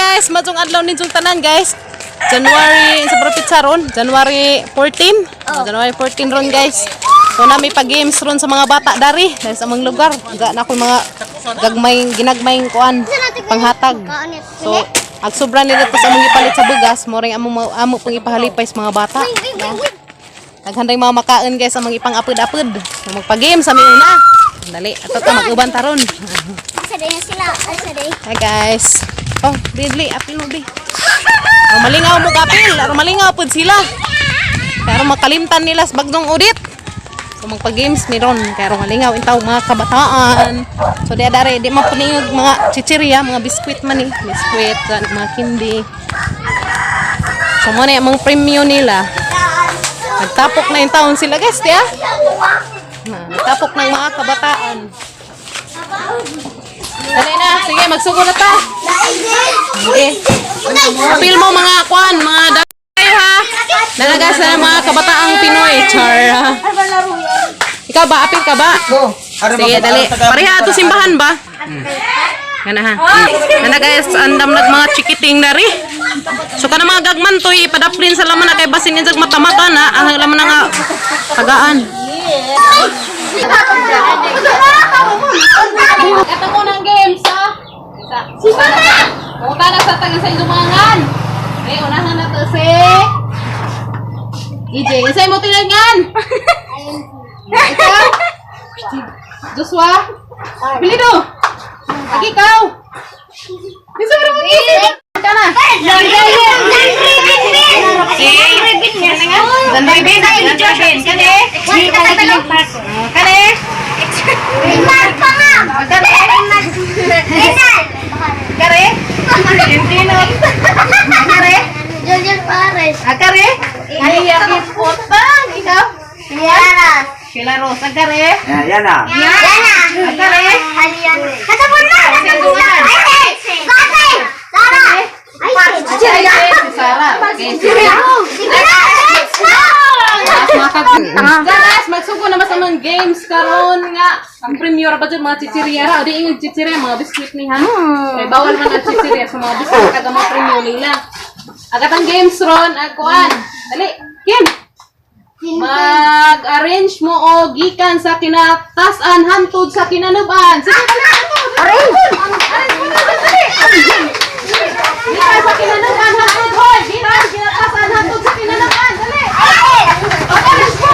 Guys, maayong adlaw ninyong tanan, guys. January sa petsa ron, January 14. Oh. January 14 ron, guys. So nami pa games ron sa mga bata dari dahil sa among lugar. Ga na ako mga gagmay ginagmayng kuan panghatag. So ag sobra nila to sa among ipalit sa bugas, mo ring amo amo pang ipahalipay sa mga bata. Daghan mga makaon, guys, ang mga ipang-apod-apod. So, magpa-game sa mi una. Dali, ato ta mag-uban ta ron. Asa day na sila? Asa day? Hi, guys. Oh, Bidley, apil mo bi. Oh, malingaw mo kapil, aron malingaw pud sila. Pero makalimtan nila sa bagdong audit. So magpa-games mi ron kay aron malingaw intaw mga kabataan. So di dare di man pud mga chichirya, mga biskwit man ni, biskwit, mga candy. So mo na yung mga premyo nila. Nagtapok na yung taon sila, guys, di ah. Na, nagtapok ng mga kabataan. Dali na, sige, magsugod na ta. Sige. Apil mo mga kwan, mga kayo ha. Nalaga sa mga kabataang Pinoy, char. Ikaw ba, apil ka ba? Sige, dali. Pareha ato simbahan ba? Kana ha. Kana guys, andam nag mga chikiting dari. So kana mga gagman to ipadaplin sa laman na kay basin insag matamaka na ang laman na nga tagaan. Ito mo ng games ha. Isa. Punta na sa taga sa inyong. Okay, unahan na to si EJ. Isay mo tinangan. Ikaw? Joshua? Pilido. Agi ikaw. Bisa mo mo ka na. Si Dandribin, Dandribin. Kani? Kani? Kare? Tintinot. Kare? Julian Pares. Akare? Ay, yakin utang. Ikaw? Yara. Sila Rose. Akare? Yan na. Yana. Akare? Halian. Katapon na! Katapon na! Ay, Batay! Sara! Ay, Si si Sarah. Okay, sige. Guys, magsugo na mas amang games karon nga. Ang premier ba dyan, mga chichirya ra. O di ingog chichirya, mga biskwit ni ha. Kay bawal man ang chichirya sa mga biskwit kag mga premyo nila. Agat ang games ron, ag kuan. Dali, Kim. Mag-arrange mo o gikan sa kinatasan hantod sa kinanuban. Sige, dali, hantod. Arrange! Arrange mo na, dali. Gikan sa kinanuban hantod, hoy. Gikan kinatasan hantod sa kinanuban. Dali. Mag-arrange mo.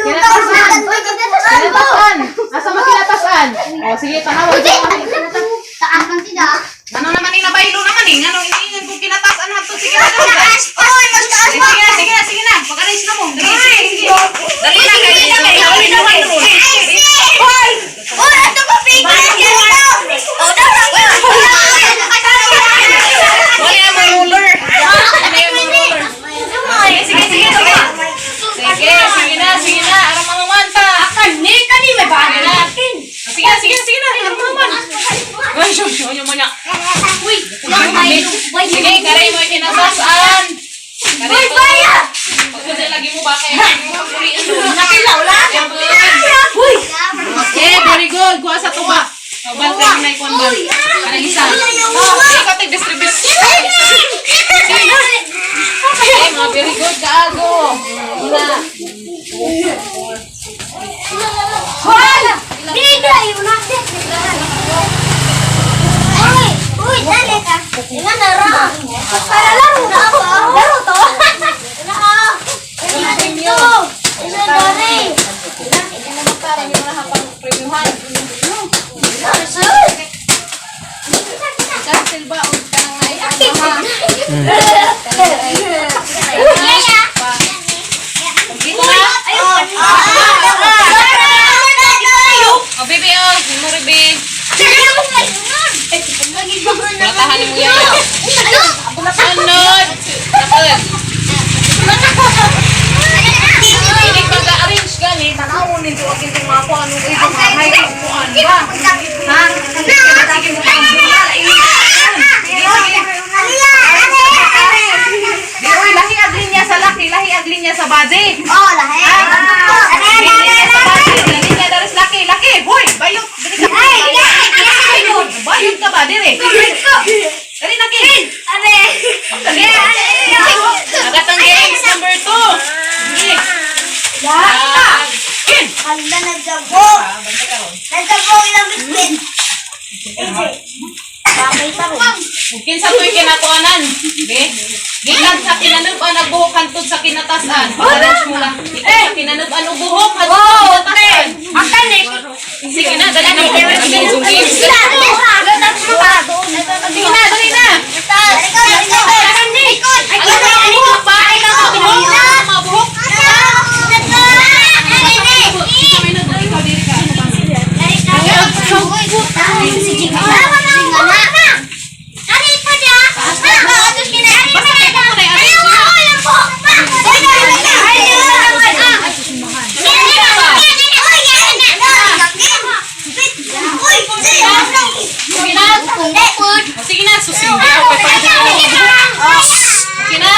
Kinatasan. Kinatasan. Asa man kinatasan? O, sige, tanawa. Ano naman ni nabaylo naman eh. Ngano iniingon kung kinatasan hantod sa kinanuban. Sige na, sige na, sige na. Pag-arrange na mo. Dali, sige, sige. Dali na, kay na, kay hawin na ron. Wala yung mga ruler. Wala yung mga ruler. Sige, sige, sige, sige. Sige, sige na, sige na. Aron mga wanta. Sige na. Sige na, sige na, sige na. Aron mga wan. Ay, siyam, siyam, siyam, siyam. Sige, karay mo yung kinatasan. Karay mo. Pagkasi lagi mo ba kaya? Okay, very good. Kuha sa tuba. O, bal ka na ikuan bal. Kanang isa. Oh, ikaw tig-distribute. Okay, mga very good kaago. Una. Uy, dali ka. Nga laro. Para laro na ako. Laro to. Ina dito. Ina dali. Ito naman para yung mga hapang premiuhan. Cancel ba o kanang naiang ha? Dito na. O, baby, oh. Mo ribi. Pratahan mo yan. Sunod. Tapos. Hindi ka ga-arrange gani. Tanawon nito ang itong mga kuan. Anong itong mga high kuan ba? Ha? Sige mo ang bungal. Sige, sige. Gikan sa kinanuban ang buhok hantod sa kinatasan. Pag-arrange mo lang. Gikan sa kinanuban ang buhok hantod sa kinatasan. Sige na, dali na. Sige na, dali na. Alam mo, ang buhok ba? Ang buhok, mga buhok. Ikaw, dili ka. Sige na. O, sige na, susunod. Okay na. Okay na.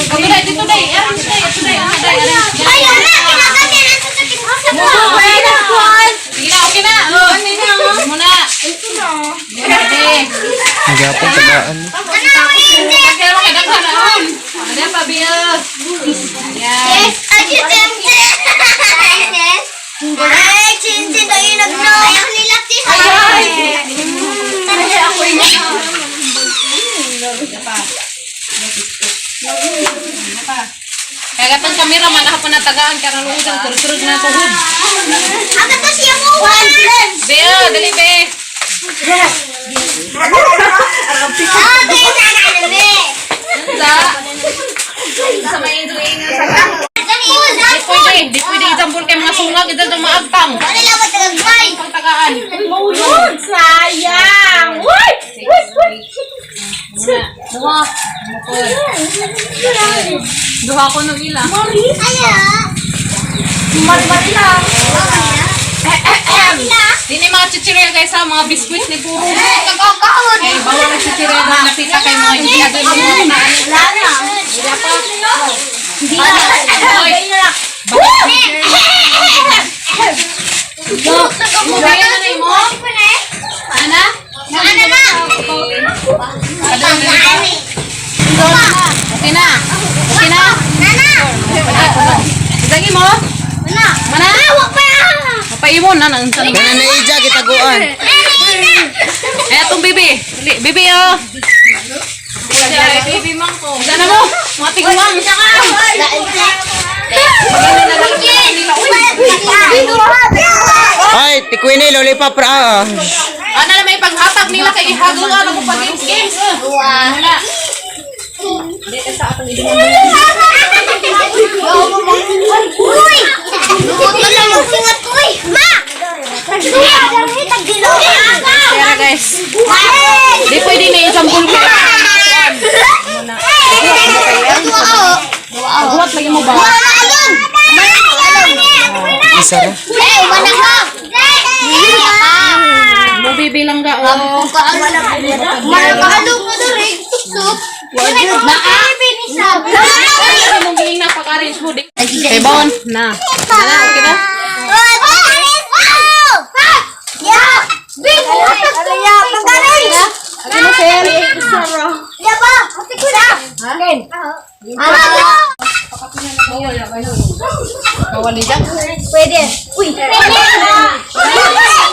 Okay na, dito day. Arrange day. Ito day. Ano day? Arrange day. Ayun na, kinagatin ang sasakin ko sa Sige na, okay na. Oh. Muna. Okay. Nagapon tagaan. Kaya mo kadaghan na on. Ano pa, Bill? Ayan. Ay, chin-chin, tayo nagno. Ayaw nila Ay! Kaya katong kamera man ako natagaan karon utang turug na tuhod. Aga to siya mo. Bill, dali be. Okay, sana na be. Sa sa may enjoy nga sa Di pwede, di pwede ijambol kay mga sungag ito itong maagtang. Wala lang ba tagagbay? Ang tagaan. Sayang! Uy! Muna. Duha. Mukod. Duha ko nung ila. Kaya. Mari-mari lang. Dini mga chichirya guys ha, mga biskwit ni puro. Kay bawal ang chichirya na napita kay mga hindi agad mo na. Wala na. Hindi na. Mubaya na na mo. Ana? Ano na? Okay na. Okay na. Nana! Isagi mo? Mana? Mana? Wa pa! Mapaimon na nang sa. Kana na ija gitaguan. Ay atong bibi. Dali, bibi oh. Bibi mang ko. Sana mo. Mga tiguang. Ay, tikwini lollipop ra. Ah. Ana na may paghatag nila kay ihagong ano ko pag games games. Wala. Uy! Singat ko eh! Ma! Kaya guys, di pwede na isang bulko. Paghuwat lagi mo ba? Isa ra. Mo bibi lang ga oh. Ay, mong giing na pag-arrange mo di. Kay bon na. Na, okay na. Okay na, sir. Bawal ni Jack. Pwede. Uy. Pwede.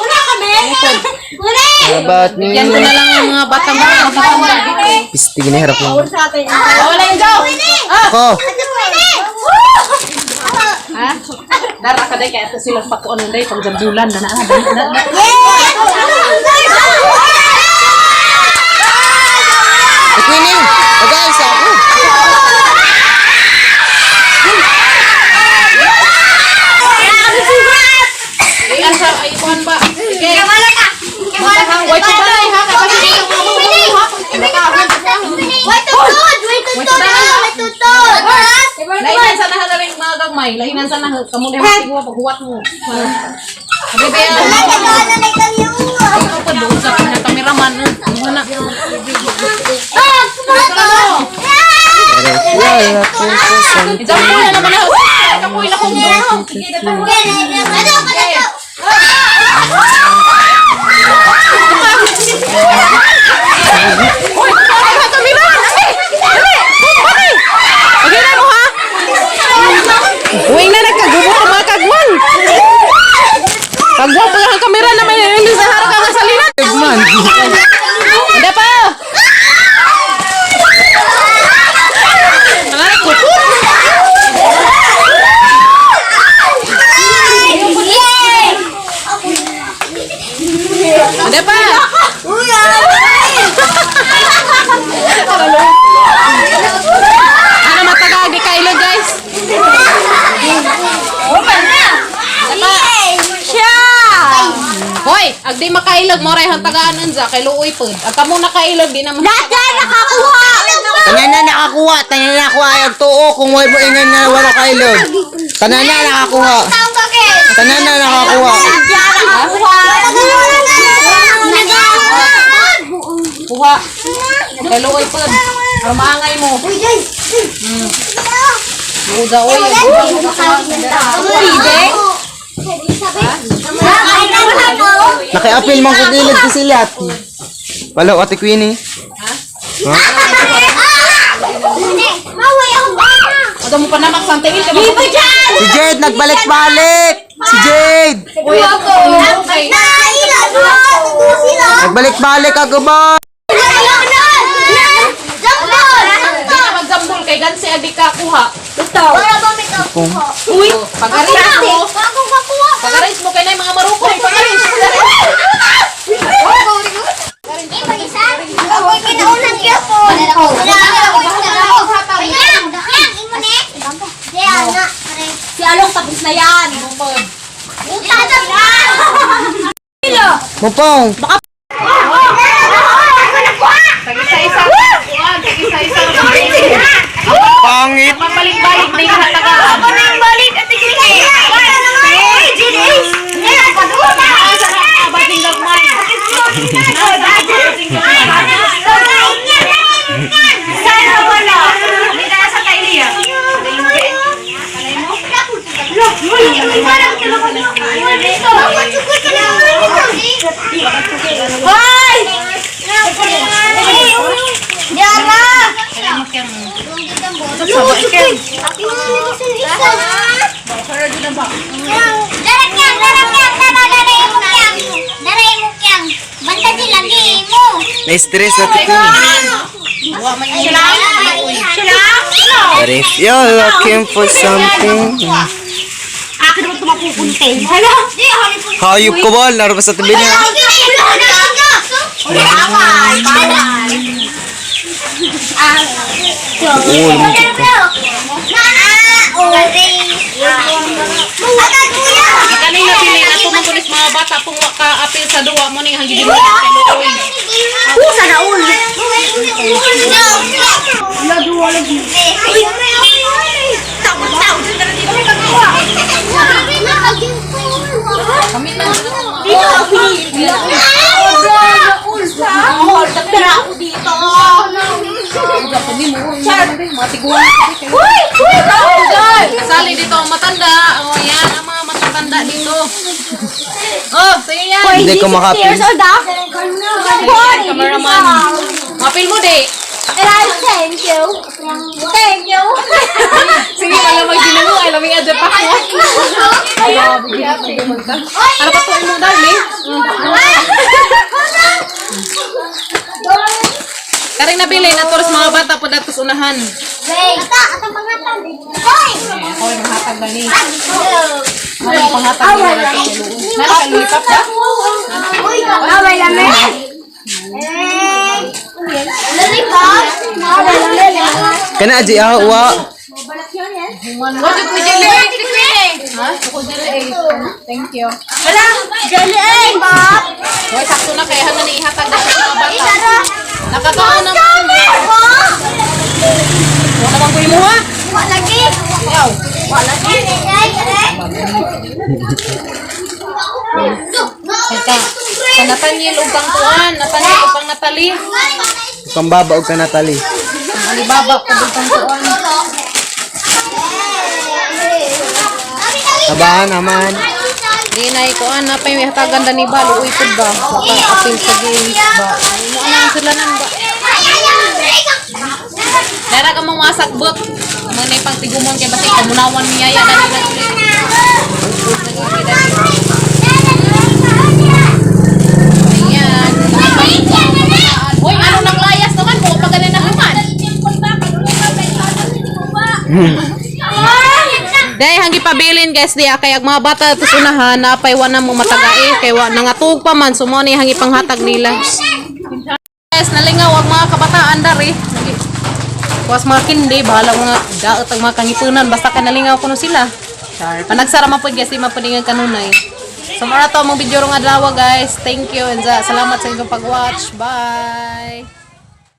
Wala kami. Wala. Dapat ni Yan ko na lang ang mga batang mga nakakamba dito. Pisti ginaharap lang. Bawal lang go. Ko. Pwede. Ha? Dara ka day kaya ito silang pakuan day pang jambulan na na na na. Na. Tikwini. Tagaan sa ako. Ay, asa ay kuan ba? Sige. Wait to die ha kay kasi Lahinan sa nahala rin mga gagmay. Lahinan sa nahala. Kamu na yung paghuwat mo. Bebe, ikaw pa doon sa pinakameraman. Ano na? Wala ko sa Ijampo na naman ako. Kapoy na kong Uy, ay, ha, kamera! Dali! Dali! Dali! Okay na mo, ha? Uwing na nagkagubo ka mga kagwang. Kagwang pa lang ang kamera na may hindi sa harap ka sa salinan. Man. Ada pa! Mga kuko. Ada pa! Ano matagag di kailo, guys? Siya! Hoy, agdi makailog mo ray tagaan unsa kay luoy pod. Ag kamo nakailog di naman. Lahat nakakuha! Tanan na nakakuha. Tanan na nakakuha. Ay, ang tuo kung way mo ingan na wala kailog. Tanan na nakakuha. Tanan na nakakuha. Nakakuha! Kuha. Kay luoy pod. Aron maangay mo. Uda oy. Pwede? Nakiapil man kung ilog ko sila. Wala, Ate Queenie. Ada mo pa na magsantingil ka ba? Si Jade, nagbalik-balik! Si Jade! Uy, ako. Okay. Nagbalik-balik ako ba? Di na magjambol kay gansi adi ka kuha. Uy! Pag-arrange mo. Pag-arrange mo kay na mga marukol. Pag-arrange. Si Along tapos na yan! Mupong! Tag-isa-isa. Kuha, tag-isa-isa. Pangit! Mabalik-balik na yung hatagaan. Balik at Bating gagmay. Sana wala! May nasa Thailand. Hoy! Yara! Na-stress Ate Queenie. But if you're looking for something. Akin naman ito mapupunta eh. Hala! Hayop ko ba? Laro pa sa tabi niya. Oo, lumikit ka. Kanina pili na tumutulis mga bata pung ka-apil sa duwa mo ning hanggi mo kay luoy. Pusa na ulo. Kami na. Pero ako dito. Kami mo. Mga tiguan. Uy! Uy! Kasali dito ang matanda. Oh, yan ang mga matatanda dito. Oh, sa'yo yan. Hindi ko makapil. Years old ah. Cameraman. Mapil mo, di. Thank you. Thank you. Sige, alam mo, ginawa. Alam mo, adya pa ko. Ano pa to mo dali? Karing nabili na tours mga bata po datos unahan. Ata, atang pangatan. Hoy! Ako yung hatag gani. Ano yung panghatag nila na Nasa kalulipap ba? Away lame. Lollipop. Away lame. Kana aji ah, wa. Wajud ko jelly. Ha? Ko jelly. Thank you. Hala! Jelly eh! Hoy, sakto na kaya hanggang ihatag na sa mga bata. Nakakaon na. Wala bang kuy mo ha? Lagi. Yaw. Ita. Sa Nathaniel ug kang kuan, Nathaniel ug kang Natalie. Kang baba og ka Natalie. Ang Alibaba pud ug kang kuan. Tabahan naman. Di na kuan na pay hatagan dani ba luoy pud ba. Baka apil sa games ba. Mo na sila nan ba. Dara ka mong masakbot. Mo na pang tigumon kay basi kamunawan niya ya dani na ulit. Ayan. Dahil hangi pabilin, guys, diya kay ang mga bata tos unahan napay wa na mo matagae kay wa nangatug pa man, so mo ni hangi panghatag nila. Guys, nalingaw ang mga kabataan dari. Kuwas mga kindi, bahala mga daot ang mga kangipunan basta kay nalingaw kuno sila. Char. Panagsara man pud, guys, di man pud ingan kanunay. So mara to among video rong adlaw, guys. Thank you and salamat sa inyong pag-watch. Bye.